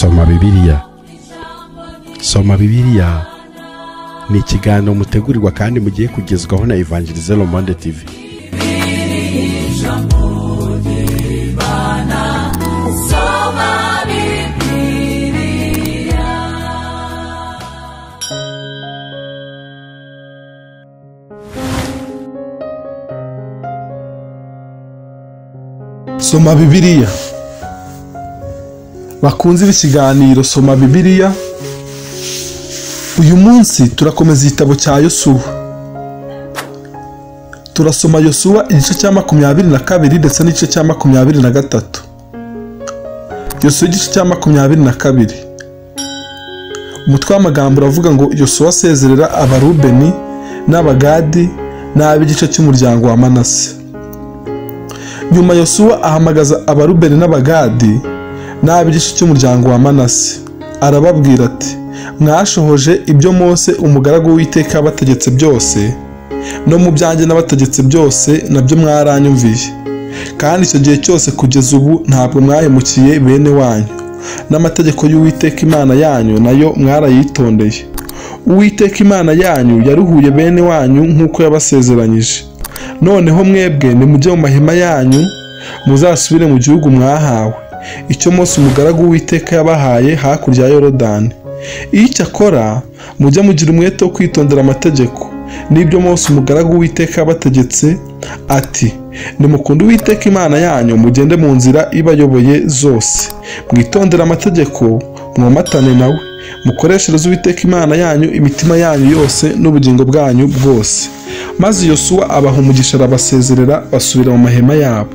Soma Bibiliya. Soma Bibiliya ni ikiganiro mutegurirwa kandi mugiye kugezwaho na Evangelize Le Monde TV. Soma Bibiliya. Bakunze ikiganiro Soma Bibiliya. Uyu munsi turakomeza igitabo cya Yosuwa. Turasoma Yosuwa igice cya 22 ndetse n'igice cya 23. Yosuwa igice cya 22. Umutwe w'amagambo uravuga ngo Yosuwa asezerera Abarubeni n'Abagadi n'ab'igice cy'umuryango wa Manase. Nyuma Yosuwa ahamagaza Abarubeni n'Abagadi n'ab'igice cy'umuryango wa Manase, arababwira ati: mwashohoje ibyo Mose umugaragu w'Uwiteka yabategetse byose, no mu byanjye nabategetse byose nabyo mwaranyumviye. Kandi icyo gihe cyose kugeza ubu ntabwo mwahemukiye bene wanyu, n'amategeko y'Uwiteka Imana yanyu nayo mwarayitondeye. Uwiteka Imana yanyu yaruhuye bene wanyu nk'uko yabasezeranyije. Noneho mwebwe nimujye mu mahema yanyu, muzasubire mu gihugu mwahawe, icyo Mose umugaragu w'Uwiteka yabahaye hakurya ya Yorodani. Icyakora mujye mugira umwete wo kwitondera amategeko n'ibyo Mose umugaragu w'Uwiteka yabategetse, ati: nimukunde Uwiteka Imana yanyu, mugende mu nzira ibayoboye zose, mwitondere amategeko, mwomatane nawe, mukoreshereze Uwiteka Imana yanyu imitima yanyu yose n'ubugingo bwanyu bwose. Maze Yosuwa abaha umugisha, arabasezerera, basubira mu mahema yabo.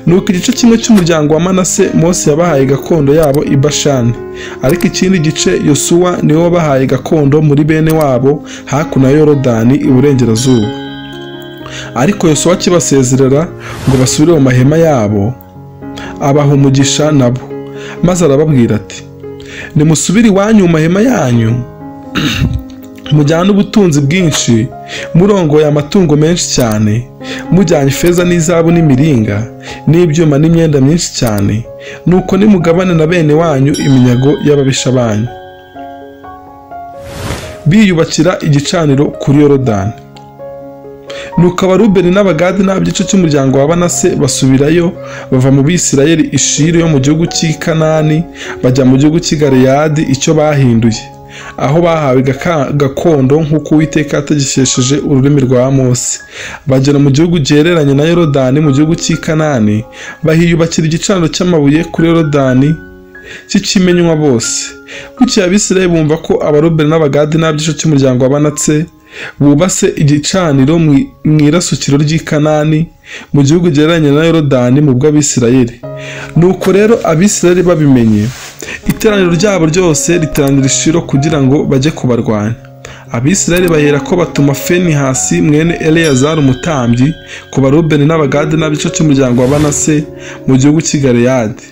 Nuko igice kimwe cy'umuryango wa Manase Mose yabahaye gakondo yabo i Bashani, ariko ikindi gice Yosuwa niwe wabahaye gakondo muri bene wabo hakuno ya Yorodani iburengerazuba. Ariko Yosuwa akibasezerera ngo basubire mu mahema yabo, abaha umugisha nabo, maze arababwira ati: nimusubire iwanyu mu mahema yanyu, mujyane ubutunzi bwinshi, murongoye amatungo menshi cyane, mujyanye ifeza n'izahabu n'imiringa n'ibyuma n'imyenda myinshi cyane. Nuko nimugabane na bene wanyu iminyago y'ababisha banyu. Biyubakira igicaniro kuri Yorodani. Nuko Abarubeni n'Abagadi n'ab'igice cy'umuryango wa Manase basubirayo, bava mu Bisirayeli i Shilo yo mu gihugu cy'i Kanani, bajya mu gihugu cy'i Galeyadi icyo bahinduye, aho bahawe gakondo nk'uko Uwiteka yategekesheje ururimi rwa Mose. Bagera mu gihugu gihereranye na Yorodani mu gihugu cy'i Kanani, bahiyubakira igicaniro cy'amabuye kuri Yorodani cy'ikimenywa bose. Bukeye Abisirayeli bumva ko Abarubeni n'Abagadi n'ab'igice cy'umuryango wa Manase bubase igicaniro mu irasukiro ry'i Kanani mu gihugu gihereranye na Yorodani mu bw'Abisirayeli. Nuko rero Abisirayeli babimenye, iteraniro ryabo ryose riteranira i Shilo kugira ngo bajye kubarwanya. Abisirayeli bahera ko batuma Finehasi mwene Eleyazari umutambyi ku Barubeni n'Abagadi n'ab'igice cy'umuryango wa Manase mu gihugu cy'i Galeyadi.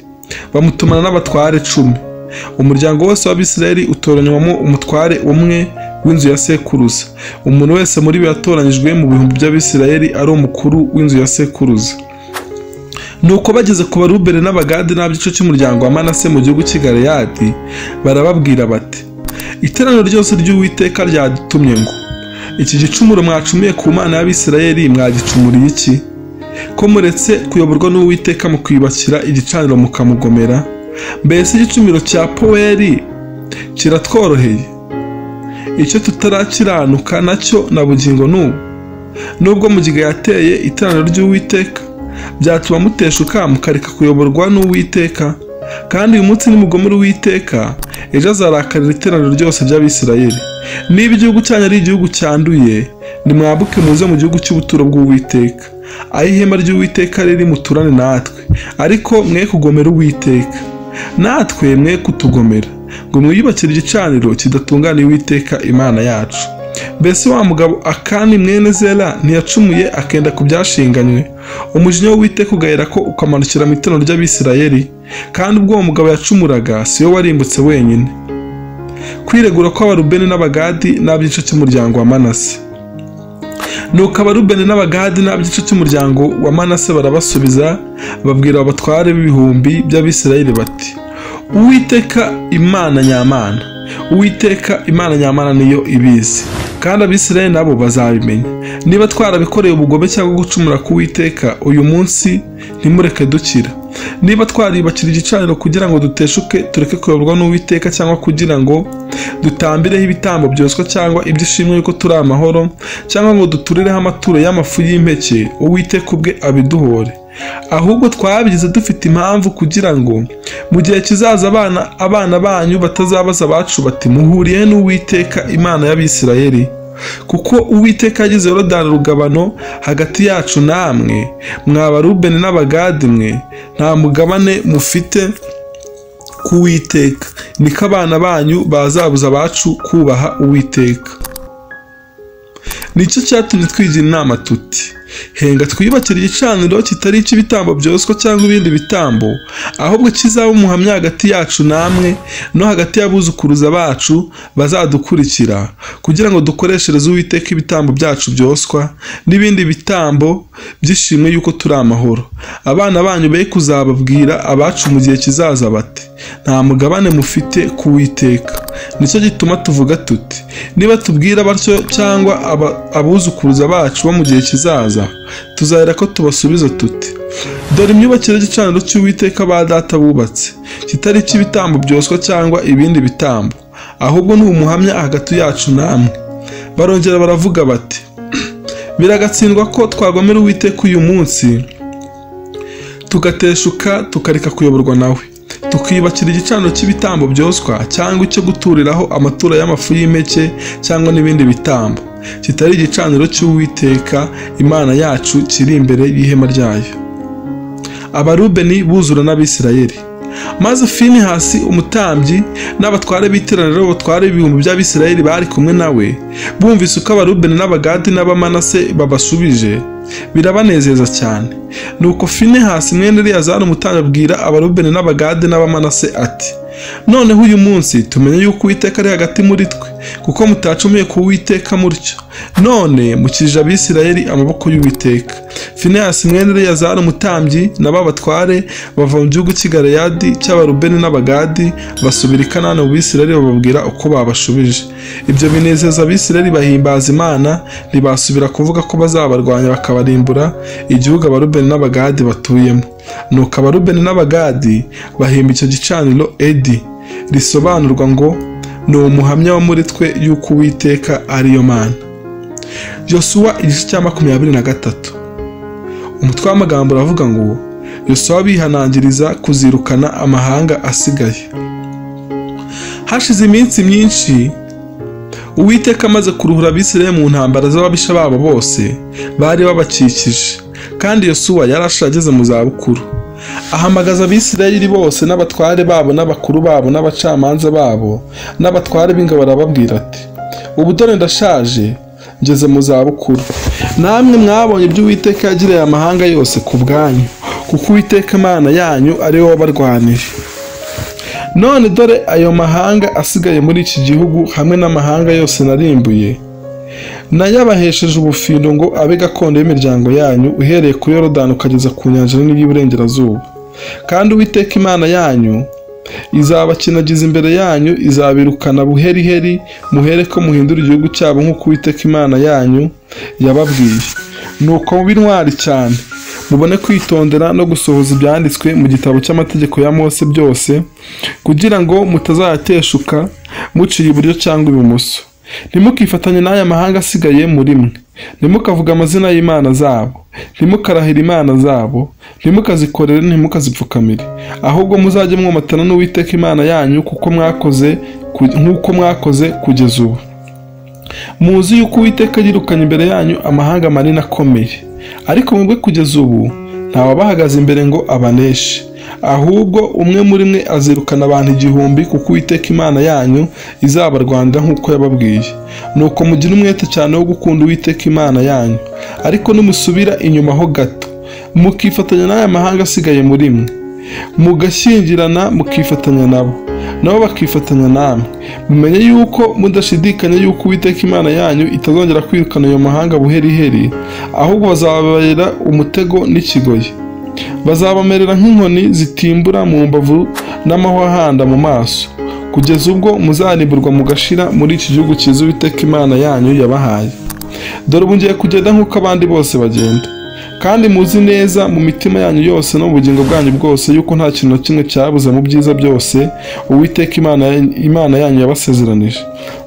Bamutumana n'abatware 10. Umuryango wose w'Abisirayeli utoranywamo umutware umwe w'inzu ya sekuruza. Umuntu wese muri bo yatoranyijwe mu bihumbi by'Abisirayeli ari umukuru w'inzu ya sekuruza. Nuko bageze ku Barubeni n'Abagadi n'ab'igice cy'umuryango wa Manase mu gihugu cy'i Galeyadi, barababwira bati: iteraniro ryose ry'Uwiteka ryadutumye ngo iki gicumuro mwacumuye ku Mana y'Abisirayeli mwagicumuriye iki? Ko muretse kuyoborwa n'Uwiteka mukwiyubakira igicaniro mukamugomera? Mbese igicumuro cya Poweri kiratworoheye, icyo tutarakiranuka nacyo na bugingo n'ubu? Nubwo mugiga yateye iteraniro ry'Uwiteka, byatuma muteshuka mukareka kuyoborwa n'Uwiteka. Kandi uyu munsi nimugomera Uwiteka, ejo azarakarira iteraniro ryose ry'Abisirayeli. Niba igihugu cyanyu ari igihugu cyanduye, nimwambuke muze mu gihugu cy'ubuturo bw'Uwiteka, aho ihema ry'Uwiteka riri, muturane natwe. Ariko mwe kugomera Uwiteka, natwe mwe kutugomera, ngo mwiyubakire igicaniro kidatunganiye Uwiteka Imana yacu. Mbese wa mugabo Akani mwene Zera ntiyacumuye akenda ku byashinganywe? Umujinya w'Uwiteka ugahera ko ukamanukira mu iteraniro ry'Abisirayeli. Kandi ubwo uwo mugabo yacumuraga, si we warimbutse wenyine. Kwiregura kw'Abarubeni n'Abagadi n'ab'igice cy'umuryango wa Manase. Nuko Abarubeni n'Abagadi n'ab'igice cy'umuryango wa Manase barabasubiza, babwira abatware b'ibihumbi by'Abisirayeli bati: Uwiteka Imana nyamana, Uwiteka Imana nyamana niyo ibizi, kandi Abisirayeli nabo bazabimenya. Niba twarabikoreye ubugome cyangwa gucumura ku Uwiteka uyu munsi, ntimureke dukira. Niba twariyubakira igicaniro kugira ngo duteshuke tureke kuyoborwa n'Uwiteka, cyangwa kugira ngo dutambireho ibitambo byoswa cyangwa iby'ishimwe yuko turi amahoro, cyangwa ngo duturireho amaturo y'amafu y'impeke, Uwiteka ubwe abiduhore. Ahubwo twabigize dufite impamvu, kugira ngo mu gihe kizaza abana banyu batazabaza abacu bati muhuriye n'Uwiteka Imana y'Abisirayeli? Kuko Uwiteka yagize Yorodani urugabano hagati yacu namwe, mwaba Rubeni n'Abagadi mwe, nta mugabane mufite ku Uwiteka. Niko abana banyu bazabuza abacu kubaha Uwiteka. Nicyo cyatumye twigira inama tuti henga twiyubakire igicaniro kitari icy'ibitambo byoswa cyangwa ibindi bitambo, ahubwo kizaba umuhamya hagati yacu namwe no hagati y'abuzukuruza bacu bazadukurikira, kugira ngo dukoreshereze Uwiteka ibitambo byacu byoswa n'ibindi bitambo by'ishimwe yuko turi amahoro. Abana banyu be kuzababwira abacu mu gihe kizaza bati nta mugabane mufite ku Uwiteka. Nicyo gituma tuvuga tuti niba tubwira batyo cyangwa abuzukuruza bacu bo mu gihe kizaza, tuzahera ko tubasubiza tuti dore imyubakire y'igicaniro cy'Uwiteka ba data bubatse, kitari icy'ibitambo byoswa cyangwa ibindi bitambo, ahubwo ni umuhamya hagati yacu namwe. Barongera baravuga bati biragatsindwa ko twagomera Uwiteka uyu munsi, tugateshuka tukareka kuyoborwa nawe, tukiyubakira igicaniro cy'ibitambo byoswa cyangwa icyo guturiraho amaturo y'amafu y'impeke cyangwa n'ibindi bitambo, kitari igicaniro cy'Uwiteka Imana yacu kiri imbere y'ihema ryayo. Abarubeni buzura n'Abisirayeli. Maze Finehasi umutambyi n'abatware b'iteraniro batware ibihumbi by'Abisirayeli bari kumwe nawe, bumvise uko Abarubeni n'Abagadi n'Abamanase babasubije, birabanezeza cyane. Nuko Finehasi mwene Eleyazari umutambyi abwira Abarubeni n'Abagadi n'Abamanase ati noneho uyu munsi tumenye yuko Uwiteka ari hagati muri twe, kuko mutacumuye ku Uwiteka mutyo, none mukijije Abisirayeli amaboko y'Uwiteka. Finehasi mwene Eleyazari umutambyi na ba batware bava mu gihugu cy'i Galeyadi cy'Abarubeni n'Abagadi, basubira i Kanani mu Bisirayeli, bababwira uko babashubije. Ibyo binezeza Abisirayeli, bahimbaza Imana, ntibasubira kuvuga ko bazabarwanya bakabarimbura igihugu Abarubeni n'Abagadi batuyemo. Nuko Abarubeni n'Abagadi bahimba icyo gicaniro Edi, risobanurwa ngo ni umuhamya wo muri twe yuko Uwiteka ariyo Mana. Yosuwa igice cya 23. Umutwe w'amagambo uravuga ngo Yosuwa bihanangiriza kuzirukana amahanga asigaye. Hashize iminsi myinshi Uwiteka amaze kuruhura Abisirayeli mu ntambara z'ababisha babo bose bari babakikije, kandi Yosuwa yarashaje ageze mu zabukuru. Ahamagaza Abisirayeli bose n'abatware babo n'abakuru babo n'abacamanza babo n'abatware b'ingabo, arababwira ati ubu dore ndashaje ngeze mu zabukuru, namwe mwabonye ibyo Uwiteka yagiriye amahanga yose ku bwanyu, kuko Uwiteka Imana yanyu ari we wabarwanije. None dore ayo mahanga asigaye muri iki gihugu hamwe n'amahanga yose narimbuye, nayabahesheje ubufindo ngo abe gakondo y'imiryango yanyu, uhereye kuri Yorodani ukageza ku nyanja nini y'Iburengerazuba. Kandi Uwiteka Imana yanyu izabakinagiza imbere yanyu, izabirukana buheriheri, muhere ko muhindura igihugu cyabo nk'uko Uwiteka Imana yanyu yababwiye. Nuko mube intwari cyane, mubone kwitondera no gusohoza ibyanditswe mu gitabo cy'amategeko ya Mose byose, kugira ngo mutazayateshuka muciye iburyo cyangwa ibumoso. Ntimukifatanye n'aya mahanga asigaye muri mwe, ntimukavuga amazina y'imana zabo, ntimukarahira imana zabo, ntimukazikorere, ntimukazipfukamire. Ahubwo muzajye mwomatana n'Uwiteka Imana yanyu, kuko mwakoze nk'uko mwakoze kugeza ubu. Muzi yuko Uwiteka yirukanye imbere yanyu amahanga manini akomeye, ariko mwebwe kugeza ubu ntawabahagaze imbere ngo abaneshe. Ahubwo umwe muri mwe azirukana abantu 1000, kuko Uwiteka Imana yanyu izabarwanira nk'uko yababwiye. Nuko mugire umwete cyane wo gukunda Uwiteka Imana yanyu. Ariko nimusubira inyuma ho gato, mukifatanya n'aya mahanga asigaye muri mwe, mugashyingirana mukifatanya nabo, nabo bakifatanya namwe, mumenye yuko mudashidikanya yuko Uwiteka Imana yanyu itazongera kwirukana ayo mahanga buheriheri, ahubwo bazababera umutego n'ikigoyi. Bazabamerera nk'inkoni zitimbura mu mbavu n'amahwa ahanda mu maso, kugeza ubwo muzarimburwa mugashira muri iki gihugu cyiza Uwiteka Imana yanyu yabahaye. Dore ubu ngiye kugenda nk'uko abandi bose bagenda, kandi muzi neza mu mitima yanyu yose no mu bugingo bwanyu bwose yuko nta kintu na kimwe cyabuze mu byiza byose Uwiteka Imana yanyu yabasezeranije.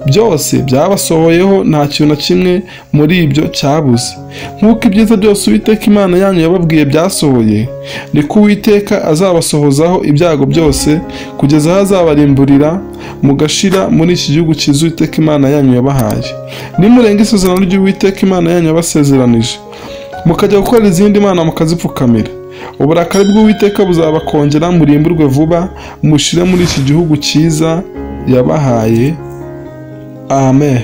Byose byabasohoyeho, nta kintu na kimwe muri ibyo cyabuze. Nk'uko ibyiza byose Uwiteka Imana yanyu yababwiye byasohoye, niko Uwiteka azabasohozaho ibyago byose, kugeza aho azabarimburira mugashira muri iki gihugu cyiza Uwiteka Imana yanyu yabahaye. Nimurenga isezerano ry'Uwiteka Imana yanyu yabasezeranije, mukajya gukora izindi mana mukazipfukamira, uburakari bw'Uwiteka buzabakongera, murimburwe vuba, mushire muri iki gihugu cyiza yabahaye. Amen.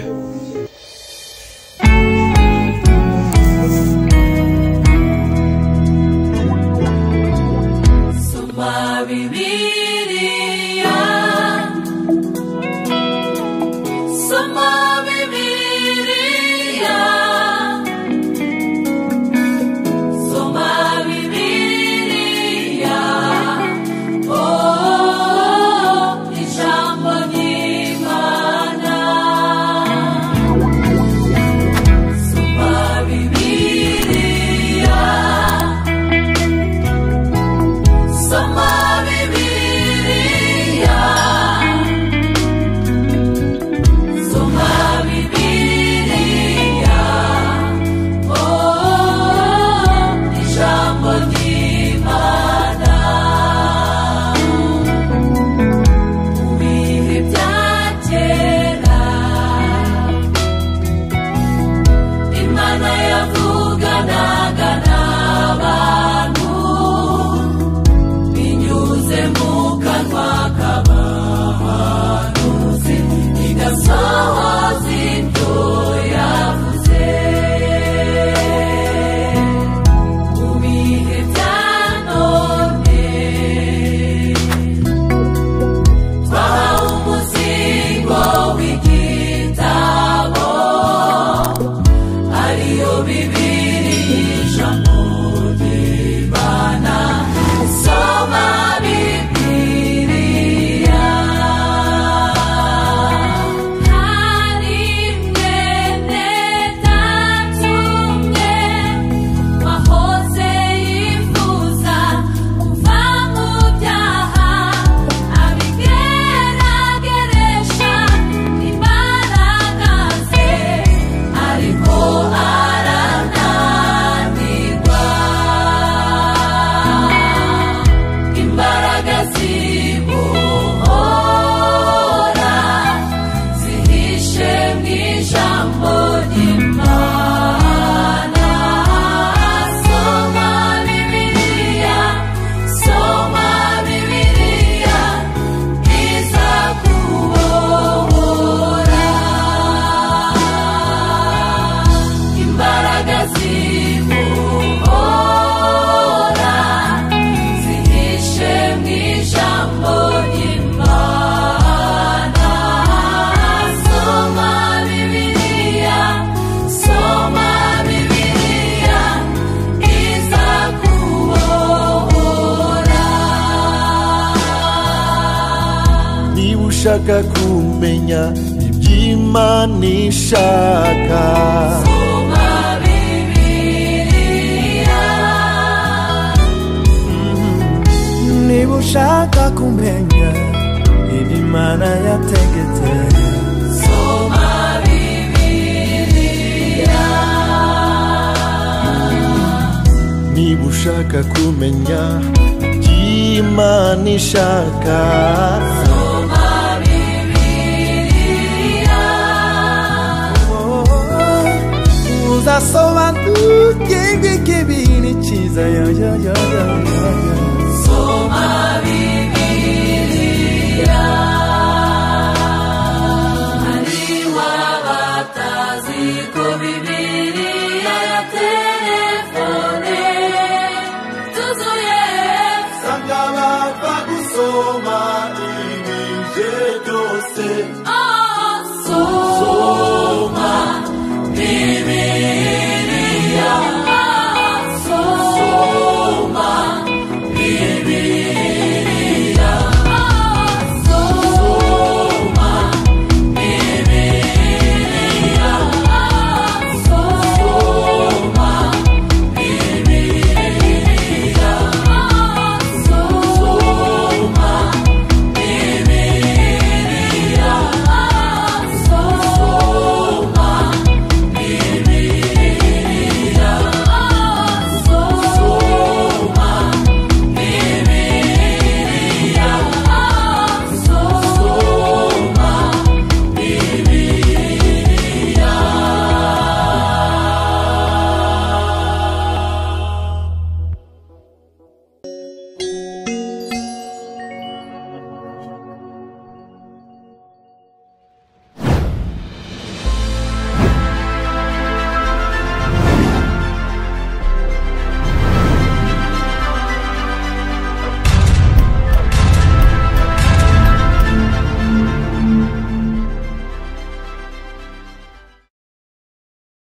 Soma Bibiliya, soma Bibiliya, soma Bibiliya, oh, ijambo ry'Imana. Soma Bibiliya, soma Bibiliya, soma Bibiliya, oh, ijambo ry'Imana. Mu bihe bya kera, Imana yavuganaga n'abantu binyuze mu kanwa k'abahanuzi, igasohoza ibyo yavuze. Mu bihe bya none, twahawe umuzingo w'igitabo, ariyo Bibiliya, ijambo ry'Imana. Soma Bibiliya. Hari mwene Data umwe wahoze yifuza kuva mu byaha, abigerageresha imbaraga ze, ariko arananirwa. Imbaraga zimuhora zihishe mu ijambo ry'Imana. Soma Bibiliya, soma Bibiliya, izakubohora. Imbaraga zimuhora zihishe mu ijambo ry'Imana. Soma Bibiliya, soma Bibiliya, izakubohora. Niba ushaka kumenya iby'Imana ishaka, Soma Bibiliya, Niba ushaka kumenya ibyo Imana yategetse, soma Bibiliya, niba ushaka kumenya iby'Imana ishaka, soma Bibiliya, uzasobanukirwa ikibi n'ikiza. Yo, yo, yo, yo, yo, yo. soma Bibiliya.